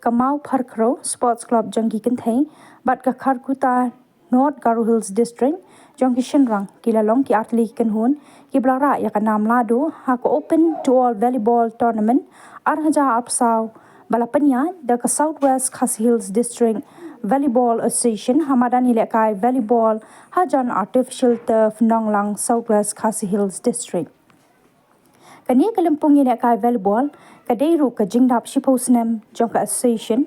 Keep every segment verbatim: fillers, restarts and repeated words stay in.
ka Mawpharkhrew Sports Club jong ki kynthei bad ka Kharkutta North Garo Hills District jong ki shynrang ki la long ki artylli ki kynhun kiba la rah ïa ka nam lahduh ha ka Open to All Volleyball Tournament ar hajar arphew saw ba la pynïaid da ka South West Khasi Hills District Volleyball Association ha madan ïalehkai volleyball hajan Artificial Turf, Nonglang, South West Khasi Hills District. Kane ka lympung ïalehkai volleyball ka dei ruh ka jingdap shiphew snem jong ka association.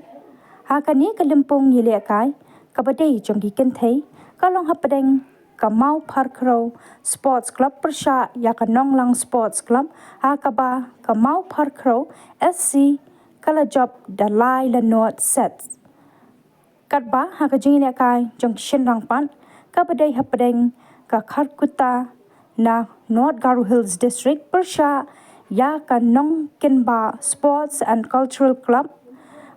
Ha kane ka lympung ïalehkai kaba dei jong ki kynthei ka long hapdeng ka Mawpharkhrew Sports Club pyrshah ïa ka Nonglang Sports Club, ha kaba ka Mawpharkhrew S C ka la jop da lai la nod sets. Katba ha ka jingïalehkai jong ki shynrang pat kaba dei hapdeng ka Kharkutta na North Garo Hills District pyrshah ïa ka Nongkinbah Sports and Cultural Club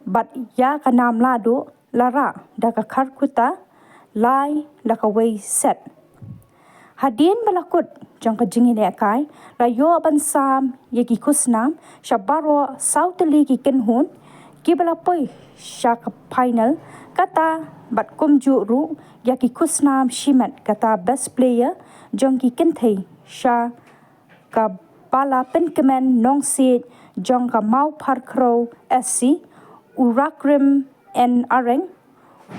bad ïa ka nam lahduh la rah da ka Kharkutta lai la kawei set. Hadien ba la kut jong ka jingïalehkai la ïoh ban sam ïa ki khusnam sha baroh saw tylli ki kynhun kiba la poi sha ka final, kata bad kumjuh ruh ïa ki khusnam shimet kata best player jong ki kynthei sha kaba la pynkmen nongsiej jong ka Mawpharkhrew S C, u Rakrim N Areng,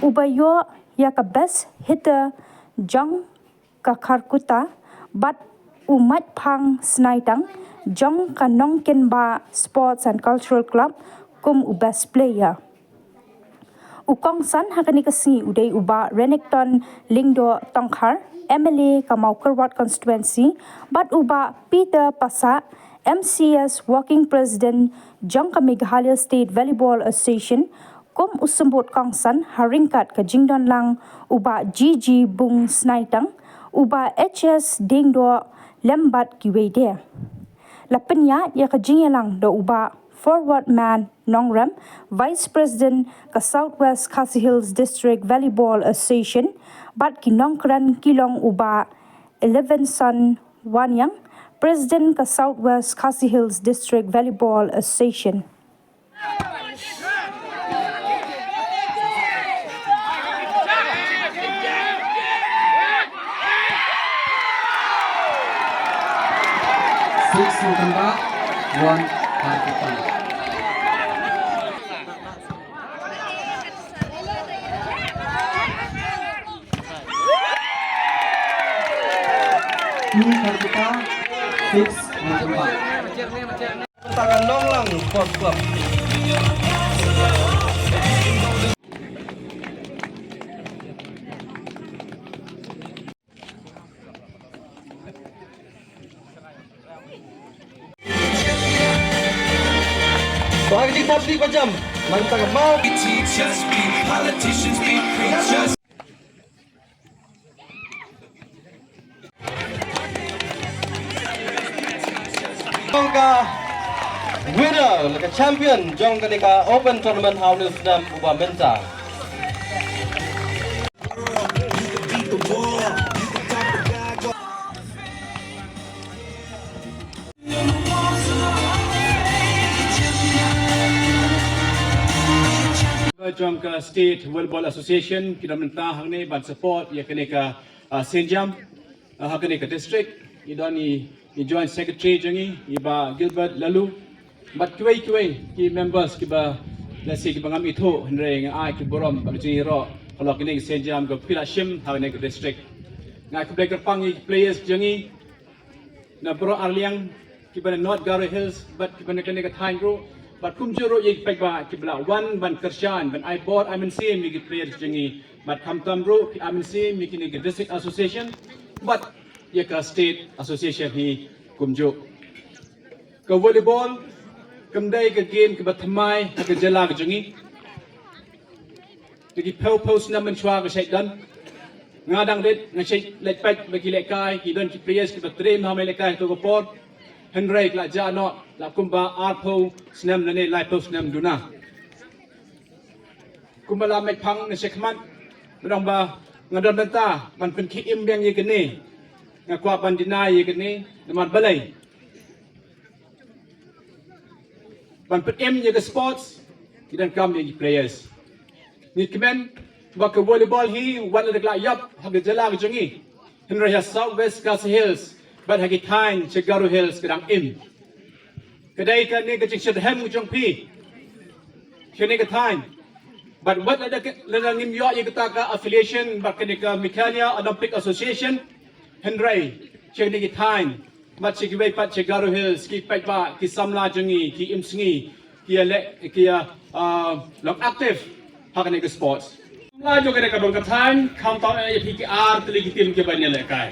uba ïoh ïa ka best hitter jong ka Kharkutta bad u Maitphang Snaitang jong ka Nongkinbah Sports and Cultural Club kum u best player. U kongsan ha kane ka sngi u dei u Bah Renikton Lyngdoh Tongkhar, M L A ka Mawkyrwat Constituency, bad u Bah Peter Passah, M C S Working President jong ka Meghalaya State Volleyball Association kum u symbud kongsan ha ryngkat ka jingdon lang u Bah G G Bung Snaitang, u Bah H S Diengdoh lem bad kiwei de. La pynïaid ïa ka jingïalang da u Bah Forward Man Nongrem, Vice President ka South West Khasi Hills District Volleyball Association, bad ki nongkren ki long u Bah Elevenson Waniang, President ka South West Khasi Hills District Volleyball Association. Six November, one Kharkutta. Two Kharkutta, six November. Tara Nonglang Sports Club. Wah, kita beli macam mantap mau. Teachers be politicians, be preachers. Jong ka winner, ka champion jong kane ka Open Tournament ha une u snem uba mynta. Jong ka State Volleyball Association ki don mynta hangne ban support ïa kane ka, ah, Saint Jam, ah, ha kane ka district. I don i, i Joint Secretary jong i, i Bah Gilbert Laloo. Bad kiwei kiwei ki members kiba lehse kiba ngam ithuh, hynrei nga ai ki burom bad jingïaroh halor kane ka Saint Jam kaba phi la shim ha kane ka district. Nga ai khublei kyrpang ïa ki players jong i na baroh arliang, kiba na North Garo Hills bad kiba na kane ka thaiñ ruh, bad kumjuh ruh ïa ki paidbah kiba la wan ban kyrshan, ban ai bor ai mynsiem ïa ki players jong i, bad khamtam ruh ki ai mynsiem ïa kine ki District Association bad ïa ka State Association hi kumjuh. Ka volleyball kam dei ka game kaba thymmai ha ka jylla ka jong i. Te ki phew phew snem mynshuwa ka shait don. Nga dang rit nga shait leit peit ba ki lehkai, ki don ki players kiba trei ha ma lehkai ha kato ka por. Hynrei ka la jah noh la kumba arphew snem lane laiphew snem duna. Kumba la meit phang na shakhmat, ba dang ba nga don bynta ban pynkhie im biang ïa kane. Nga kwah ban deny ïa kane, namar balei? Ban pynim ïa ka sports Ki donkam ïa ki players. Ngi kmen ba ka volleyball hi wat la da ka la ïap ha ka jylla ka jong ngi, hynrei ha South West Khasi Hills bad ha ki thaiñ sha Garo Hills ka dang im. Ka dei kane ka jingshitrhem ka jong phi, kane ka thaiñ. Bad wat la da ka, la da ngim ïoh ïa kata ka affiliation bad kane ka Meghalaya Olympic Association, hynrei sha kane ki thaiñ bad sha kiwei pat sha Garo Hills, ki paidbah, ki samla jong ngi, ki imsngi, ki ïa leh, ki ïa, ah, long active ha kane ka sports. Samla jong kane ka dong ka thaiñ, khamtam ïa phi ki ar tylli ki team kiban ïalehkai.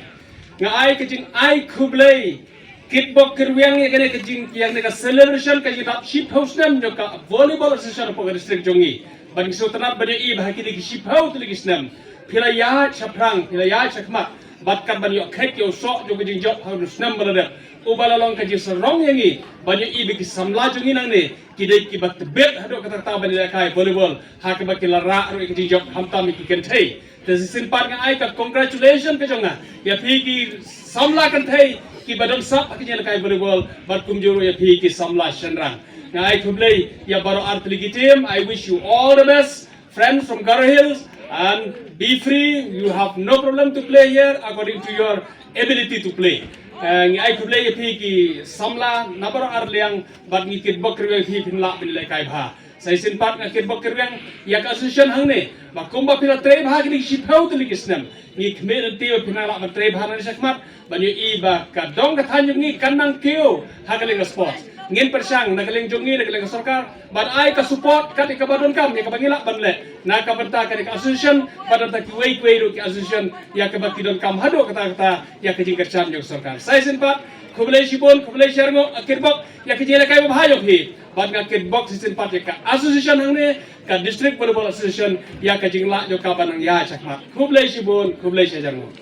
Nga ai ka jingai khublei kitbok kirwiang ïa kane ka jing, ïa kane ka celebration ka jingdap shiphew snem jong ka Volleyball Association of District jong ngi. Bad ngi sngewtynnat ban ïohi ba ha kine ki shiphew tylli ki snem phi la ïaid shaphrang, phi la ïaid shakhmat bad kat ban ïoh khet ïoh soh jong ka jingjop ha u snem ba la dep, uba la long ka jingsarong ïa ngi ban ïohi ba ki samla jong ngi nangne ki dei kiba tbit haduh katta katta ban ïalehkai volleyball, ha kaba ki la rah ruh ïa ka jingjop khamtam ïa ki kynthei. Te shisien pat nga ai ka congratulation ka jong nga ïa phi ki samla kynthei kiba don sap ha ka jingïalehkai volleyball, bad kumjuh ruh ïa phi ki samla shynrang. Nga ai khublei ïa baroh ar tylli ki team. I wish you all the best, friends from Garo Hills, and be free. You have no problem to play here according to your ability to play. Eh, ngi ai khublei ïa phi ki samla na baroh ar liang, bad ngi kitbok kirwiang ïa phi, phin lah ban ïalehkai bha. Sa shisien pat nga kitbok kirwiang ïa ka association hangne ba kumba phi la trei bha kine ki shiphew tylli ki snem, ngi khmih lynti ba phin nang lah ban trei bha nangne shakhmat ban ïohi ba ka dong ka thaiñ jong ngi kan nang kiew ha ka liang ka sports. Ngin pyrshang na ka liang jong ngi, na ka liang ka sorkar, ban ai ka support kat ïa kaba donkam ïa kaba ngi lah ban leh na ka bynta kane ka association, bad na ka bynta kiwei kiwei ruh ki association ïa kaba ki donkam haduh katta katta ïa ka jingkyrshan jong ka sorkar. Sa shisien pat khublei shibun, khublei shihajar nguh, nga kitbok ïa ka jingïalehkai babha jong phi. Bad nga kitbok shisien pat ïa ka association hangne, ka District Volleyball Association, ïa ka jinglah jong ka ban nang ïaid shakhmat. Khublei shibun, khublei shihajar nguh.